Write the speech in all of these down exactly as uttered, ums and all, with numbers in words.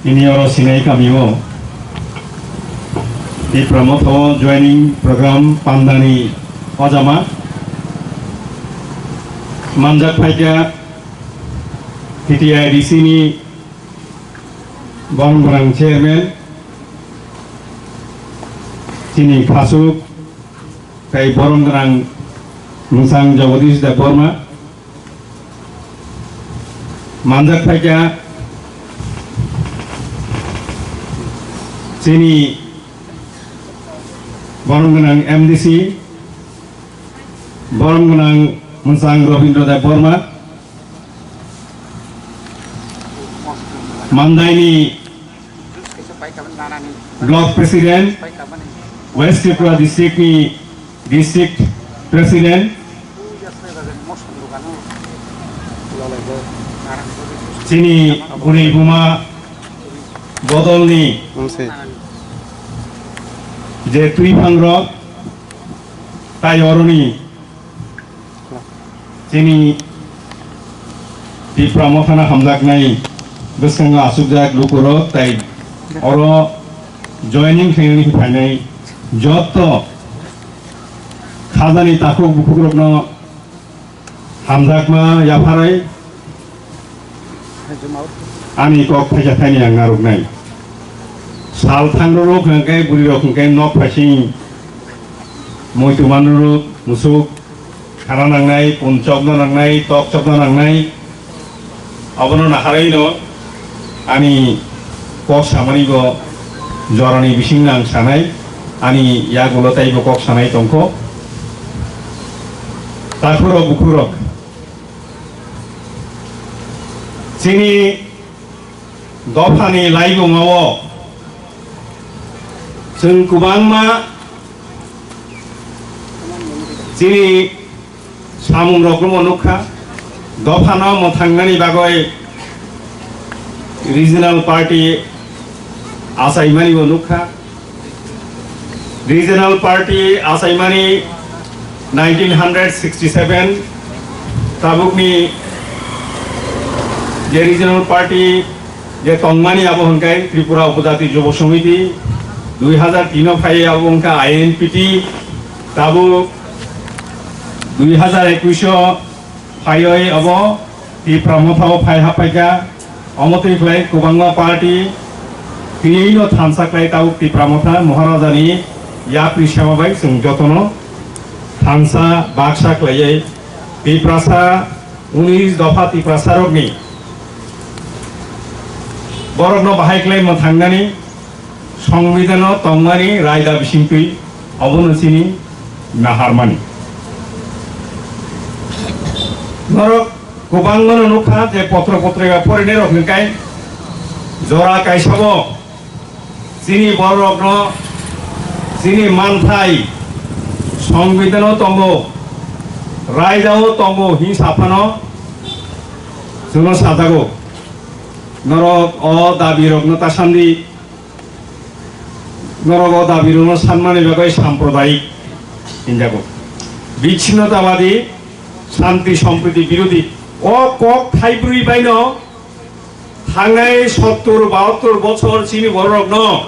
Tini oro Sinai kamio Tipra Motha o joining program pandani ojama manjak phaikha T T I D C ni borom gwnang chairman chini khasuk tei borom gwnang Mwsang Jagadish Debbarma. Manjak phaikha chini borom gwnang M D C, borom gwnang Mwsang Robindra Debbarma, Mandaini Block President, West Tripura District ni District President, chini bwrwi buma bodolni je twiphang rok tai oroni chini Tipra Mothano hamjaknai bwskango achukjak lukurok tai oro joining khlainani phainai jotto khajani takhuk bukhukrokno hamjakma yapharwi ani kok thaisa thaini ang narwknai. Sal thangrwrwk hwnkhe bwrwirok hwnkhe nok phaising muitu manrwrwk musuk khana nangnai, pun chopna nangnai, tok chopna nangnai. Abono naharwi no ani kok samani bo jorani bising nang sanai, ani yagulo teibo kok sanai tongkho. Takhurok bukhurok chini dophani laibuma o chwng kwbangma chini samung rokno nukha, dophano mwthangnani bagwi regional party achaimani bo nukha. Regional party achaimani nineteen hundred sixty seven tabukni je regional party je tongmani abo hwnkhe Tripura Upojati Jubo Samiti, dui hazar tin o phai abo hwnkhe I N P T, tabuk dui hazar ekush o phaiwi abo Tipra Motha o phai haphaikha. Omo twi khlai kwbangma party twiwi no thansa khlai tabuk Tipra Motha Maharajani yapri sema bai chwng jotono thansa baksa khlaiwi Tiprasa unis dopha Tiprasarokni borokno bahai khlai mwthangnani Songbidan o tongmani raida bisingtwi obono chini naharmani. Norok kwbangmano nukha je potro potrika porinai rok hwnkhe jora kaisabo chini bororokno chini manthai Songbidan o tongo, raida o tongo hinwi saphano chwngno sajago. Norok o dabi rokno ta sandi. Norok o dabi rokno sanmani bagwi sampradayik hinjago. Bichinnotabadi, shanti sompriti birodhi. O kok thaibrwi baino thangnai sottur bahattur bochor chini bororokno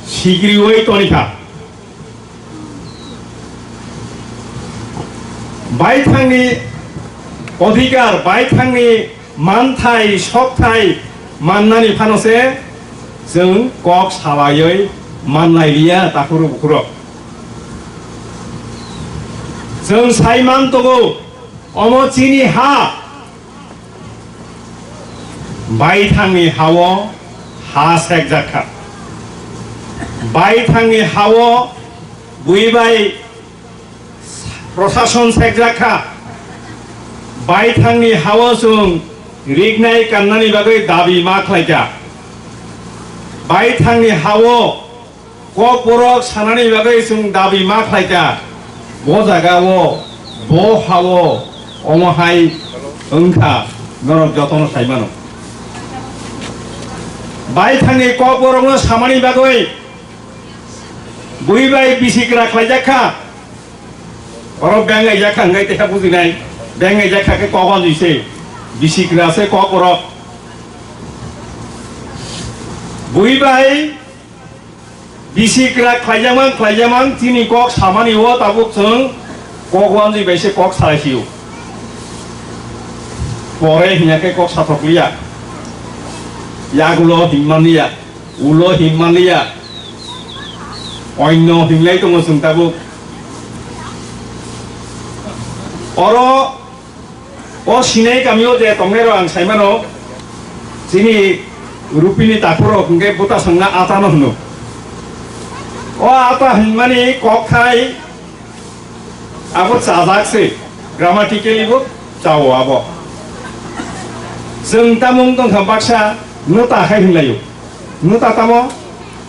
sigriwi tonikha. Baithangni odhikar, baithangni manthai, sokthai mannani phano se chwng kok salaiwi manlai liya, takhurok bukhurok. Chwng sai man tongo, omo chini ha. Baithangni ha-o ha sekjak kha. Baithangni ha-o bui bai prosason sekjak kha. Baithangni ha-o chwng rignai kannani bagwi dabi ma khlai kha. Baithangni ha-o Kokborok sanani bagwi chwng dabi ma khlai kha, bo jaga-o, bo ha-o omo hai wng kha, norok jotono sai mano. Baithangni kokborokno samani bagwi bui bai bisi gra khlaijak kha. Oro beng aijak kha hwnkhe teisa bujinai, beng aijak kha khe kok o jui se, bisi gra se kok borok. Bui bai bisi kwrak khlaijakmang, khlaijakmang, chini kok samani o tabuk chwng kok wanjwi bai se kok salai sio. Pore hinya khe kok sathok liya. Yagulo himman liya, ulo himman liya. Onno hinlai tongo chwng tabuk. Oro O sinai kamio je tongnairok ang saimano, chini rupini takhurok hwnkhe bwtasongno atano hwno. O ata hwnmani kokthai abo chajak se, grammatically bo chao abo. Chwng tamung tongkha baksa nwta hai hwnlaio. Nwta tamo?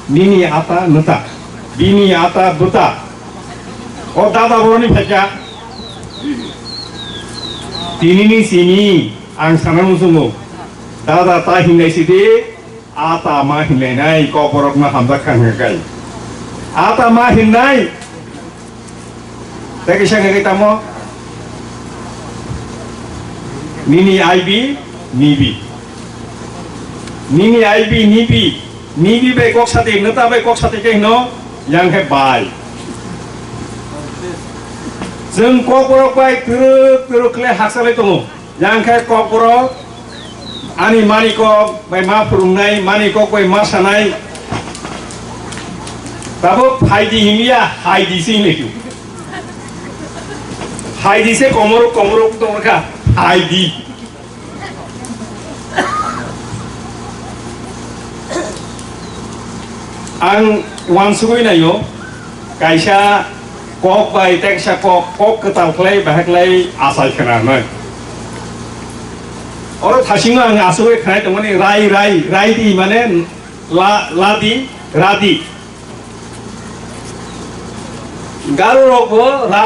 Nini ata nwta. Bini ata bwta. O dada boroni phaikha. Tinini simi ang sana muchungo. Dada ta hinai sidi, ata ma hinai nai, kokborok ma hamjak kha hwnka kai. Ata ma hinai. Tei kisa khe tamo? Nini I B, nibi. Nini I B, nibi. Nibi bai kok sati, nwta bai kok sati khe hino, yang khe bai. Chwng kokborok bai twrwk twrwk khle hakchalai tongo. Yang khe kokborok ani mani kok bai ma phwrwngnai, mani kok bai ma sanai. Tabuk phaidi himya, haidi se hinwi. Haidi se komorok, komorok tongkha, haidi. Ang uansugwi naio, kaisa kok bai teksa kok, kok kwtal khlai, bahai khlai achai khna hwnwi. Oro thasingo ang asugwi khnai tongmani, rai, rai, rai di mane la, la di, ra di. Garo rok bo ra,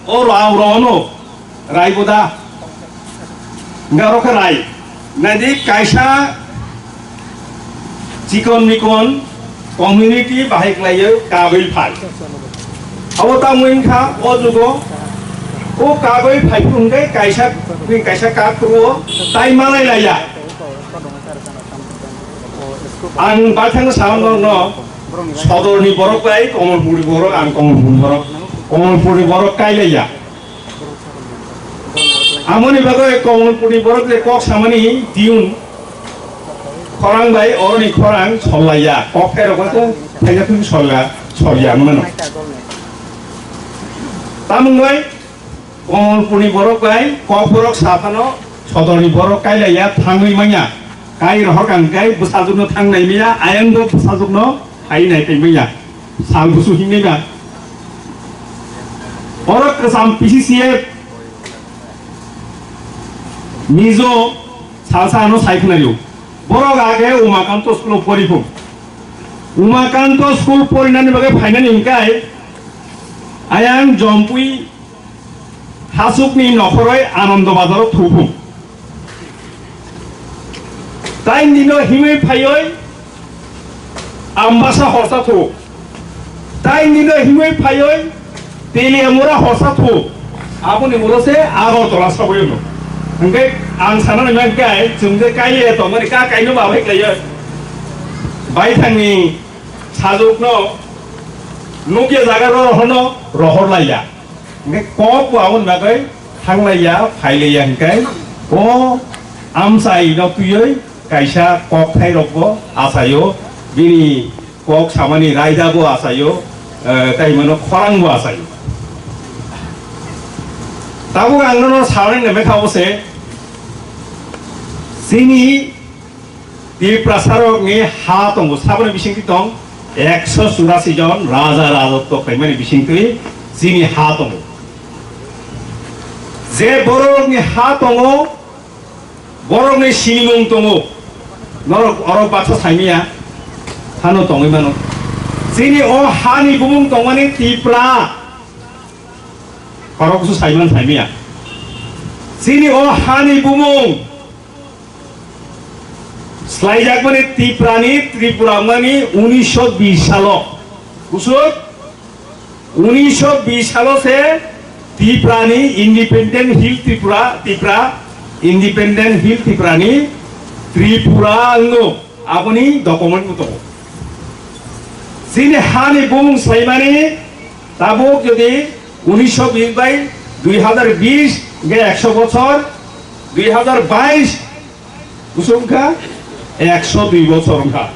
o ra, ro no. Rai boda. Hwnka aro khe rai. Naidi kaisa chikon mikon community bahai khlaiwi kabui phai. Abo tamo wngkha o jugo o kabui phai phuru hwnkhe kaisa, kaisa kak phuru o tai malai laiya. Ang baithang sao no, no, sodorni borok bai Komolpurni borok, ang Komolpurni borok, Komolpurni borok kai laiya. Amoni bagwi Komolpurni borok je kok samani tiyun khorang bai oroni khorang sollaiya, kok khe rok khe thaisa thung solla, solya mano. Tamung bai Komolpurni borok bai kok borok saphano sodorni borok kailaiya thangwi manya. Kai rohor kang kai bwsajwkno thangnai manya, ayang bo bwsajwkno hai nai kai manya. Sal busu hingnai ba. Borok kwcham P C C F Mizo salsa ano sai khwnario. Borok age Umakanto school o pori phung. Umakanto school porinani bagwi phainani hwnkhe ayang Jompui Hasukni nokhoroi Anando Bazaro thupung. Taini dino himwi phaioi Ambasa horsa thu. Taini dino himwi phaioi Teliamura horsa thu. Aboni ulo se Agartala sabaio no. Hingke ang sana nai mangkai chwng je kai tongmani ka kaino ba bai kaio. Baithangni sajwkno nukya jaga ro hono rohor laiya. Hingke kok bo aboni bagwi thanglaiya, phailaiya hingke o amchai no twiwi kaisa kok thai rok bo achaio, bini kok samani raida bo achaio, eh, tei mano khorang bo achaio. Tabuk ang nono sawi nai mekha o se chini Tiprasarokni ha tongo, saboni bisingtwi tong ekso churasi jon raja rajotwo khlaimani bisingtwi chini ha tongo. Je borokni ha tongo, borokni sinimung tongo. Norok orok baksa saimanya, hano tongwi mano. Chini o hani bumung tongmani Tipra. Khoroksa saiman saimanya. Chini o hani bumung Slaijakmani Tiprani, Tripura wngmani unisho bish salo. Busuk? Unisho bish salo se Tiprani Independent Hill Tripura, Tipra, Independent Hill Tiprani Tripura wngo. Aboni document bo tongo. Chini hani bumung swlaimani tabuk jodi unisho bis bai dui hazar bis hwnkhe ekso bochor, dui hazar bais kusu wngkha ekso dui bochor wngkha.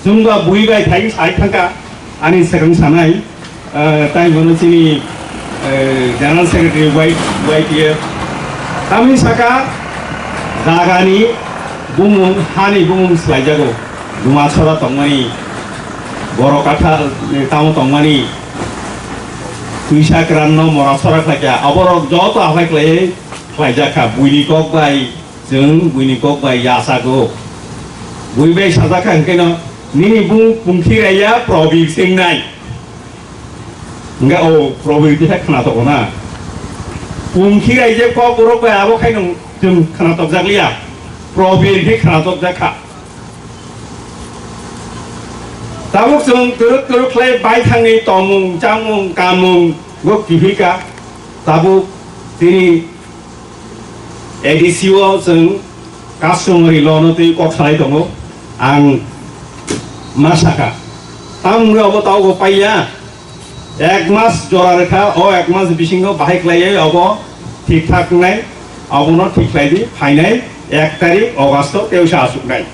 Chwngba bui bai thai sai thangkha. Ani swkang sanai, eh, tai bono chini, eh, General Secretary Y-, Y T F. Tamni saka jagani bumung, hani bumung swlaijago. Dumasora tongmani, Borokatha, eh, tamo tongmani, Twisakranno Morasora khlaikha. Aborok joto aphai khlai khlaijakha. Buini kok bai, chwng buini kok bai yachago. Bui bai sajakha hwnkhe no, nini bumung pungthi raiya Probir se wngnai. Hingke o Probir khe khna tongo na. Pungthi rai je kok borok bai abo khai nung chwng khna tokjak liya. Probir khe khna tokjak kha. Tabuk chwng twrwk twrwk khlai baithangni tongmung, chamung, kanmung bo kiphilka. Tabuk chini A D C o chwng customary law no twi kok salai tongo. Ang ma saka, tamo wngwi obo tabukbo paiya. Ek mas jora rwkha, o ek mas bisingo bahai khlaiwi obo thik thak wngnai, obono thik khlai di, phainai ek tarik August o tei usa achuknai.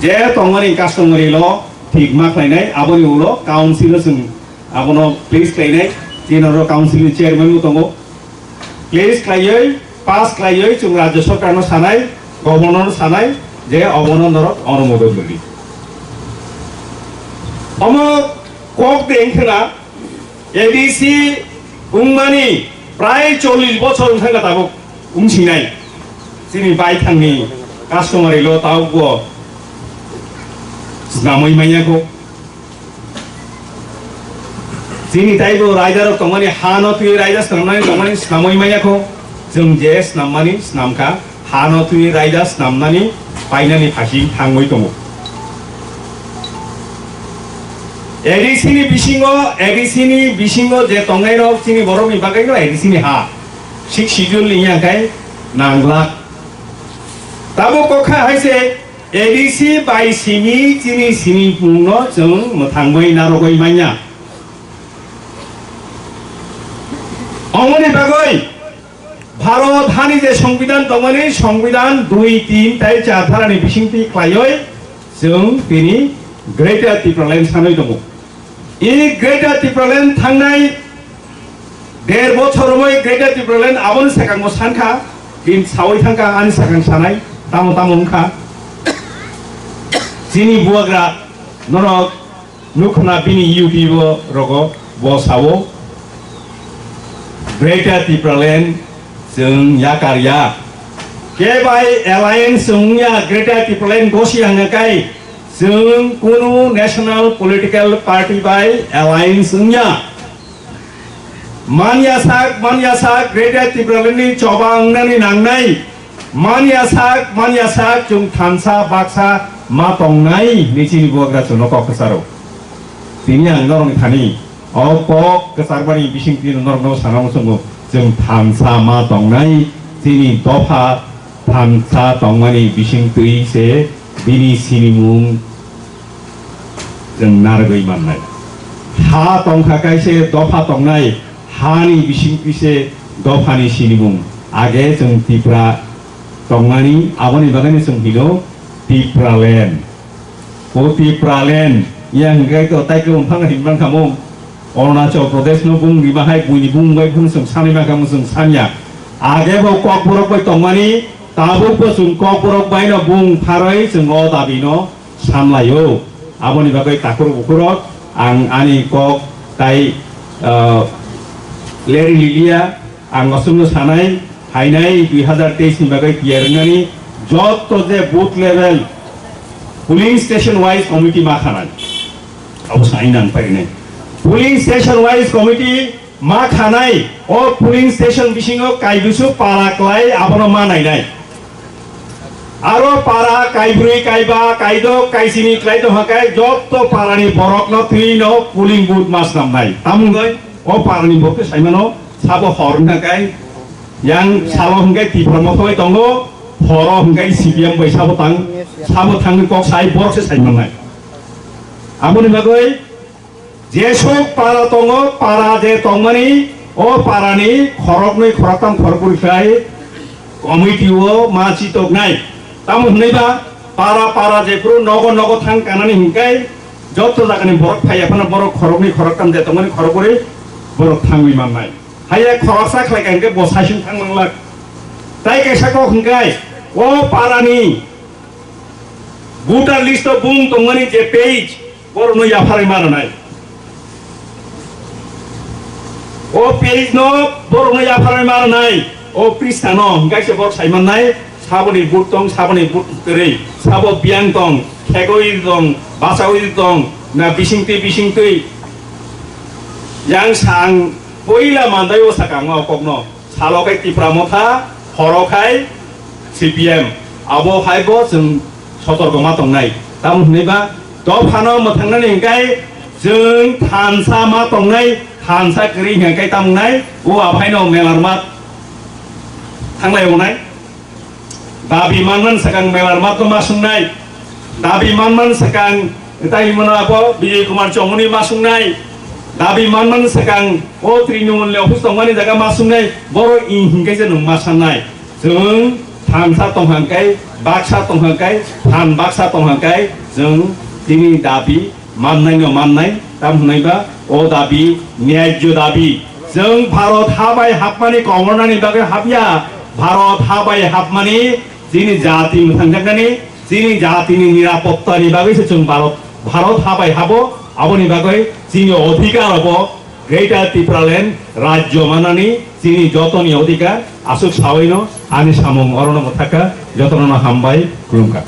Je tongmani customary law thik ma khlainai, aboni ulo council o chwng abono place khlainai, chini oro council ni chairman bo tongo. Place khlaiwi, pass khlaiwi chwng Rajya Sarkar no sanai, Governor no sanai je obono norok onumodon rwdi. Omo kok de wngkhwna A D C wngmani prai chollish bochor wngkha tabuk wngsinai. Chini baithangni customary law tabukbo snamwi manya kho. Chini taibo raidarok tongmani, ha no twi raida swnamnani tongmani swnamwi manya kho. Chwng je swnam mani swnam kha, ha no twi raida swnamnani painani phasi thangwi tongo. A D C ni bisingo, A D C ni bisingo je tongnai rok chini borok ni bagwi no A D C ni ha. Sixth Schedule ni ya kai nanglak. Tabuk kok kha hai se A D C bai simi chini sinimung no chwng mwthangwi narwgwi manya. Omoni bagwi Bharat hani je Songbidan tongmani, Songbidan dui, tin tai char dharani bisingtwi khlaiwi chwng tini Greater Tipraland sanwi tongo. I Greater Tipraland thangnai der bochor romwi Greater Tipraland aboni swkangbo sankha, bini sawi thangkha ani swkang sanai, tamo tamo wngkha. Chini bubagra norok nukhna bini YouTube rogo bo sao, Greater Tipraland chwng yakar ya. Kebai alliance wngya Greater Tipraland gosi hangya kai, chwng kunu national political party bai alliance wngya. Manya sak, manya sak, Greater Tipraland ni choba wngnani nangnai. Manya sak, manya sak, chwng thansa baksa ma tongnai, ni chini bubagra chwngno kok kwcharo. Tini ang norokni thani o kok kwcharbani bising tini norokno sana muchungo, chwng thansa ma tongnai, chini dopha thansa tongmani bising twi se bini sinimung chwng narwgwi mannai. Ha tongkha kaise dopha tongnai, hani bising twi se dophani sinimung. Age chwng Tipra tongmani, aboni bagwino chwng hino Tipraland. O Tipraland, ya hwnkhe to tai kwbang phano hinmang kha mung. Arunachal Pradesh no bung rima hai buini bung bai phano chwng sanwi mangkha mung chwng sanya. Age bo Kokborok bai tongmani, tabuk bo chwng Kokborok bai no bung pharwi chwng o dabi no sanlaio. Aboni bagwi takhuk bukhurok ang ani kok tai, ah, leri lilia. Ang aswkno sanai, phainai dui hazar teis ni bagwi tiyar wngnani jotto je booth level polling station wise committee ma khanai. Abo sai nang painai. Polling station wise committee ma khanai, o polling station bisingo kaibusu para klai abono ma nainai. Aro para kaibrwi, kaiba, kaidok, kaisini klai tongkha kai jotto parani borokno twi no polling booth ma snamnai. Tamungoi o parani borok saimano sabo hor wngkha kai yang salo hwnkhe Tipra Motha bai tongo. Horo hwnkhe C P M bai sabo tang, sabo thangwi kok sai, borok se sai mannai. Aboni bagwi jesok para tongo, para je tongmani, o parani khoroknwi, khoroktham, khorokbrwi khai committee o ma chitoknai. Tamo hwnwi ba para para jephru nogo nogo thang kanani hwnkhe joto jagani borok phaiya phano borok khoroknwi, khoroktham je tongmani khorokbrwi borok thangwi mannai. Haiya khoroksa khlai ka hwnkhe bo saichung thang manglak. Tai kaisa kok hwnkhe o parani voter list o bung tongmani je page, borokno yapharwi ma rwnai. O page no borokno yapharwi ma rwnai. O pista no hwnkhe se borok sai mannai, saboni but tong, saboni but kwrwi, sabo biyang tong, khegwi tong, bachawi tong, na bisingtwi bisingtwi. Yang sa ang poila mandai o sakang o kokno. Salo khai Tipra Motha, horo khai C P M. Abo hai bo chwng sotorko ma tongnai. Tamo hwnwi ba dophano mwthangnani hwnkhe chwng thansa ma tongnai, thansa kwrwi hwnkhe tamo wngnai, o aphai no melarma thanglai wngnai. Dabi manman swkang melarma to ma swngnai. Dabi manman swkang tai mano abo Bijoy Kumar Chongmani ma swngnai. Dabi manman swkang o Trinamool ni office tongmani jaga ma swngnai. Boro i hwnkhe se nwng ma sannai. Chwng thansa tongha hwnkhe, baksa tongha hwnkhe, phan baksa tongha hwnkhe chwng tini dabi mannai no mannai, tam hwnwi ba o dabi, nyajyo dabi. Chwng Bharot ha bai hapmani kongornani bagwi hapya, Bharot ha bai hapmani chini jati mwthangjaknani, chini jatini nirapottani bagwi se chwng Bharot, Bharot ha bai habo, aboni bagwi chini odhikar obo Greater Tipraland rajyo manani chini jotoni odhikar, aswk sawino ani samung orono mwthakha, jotono hambai, khulumkha.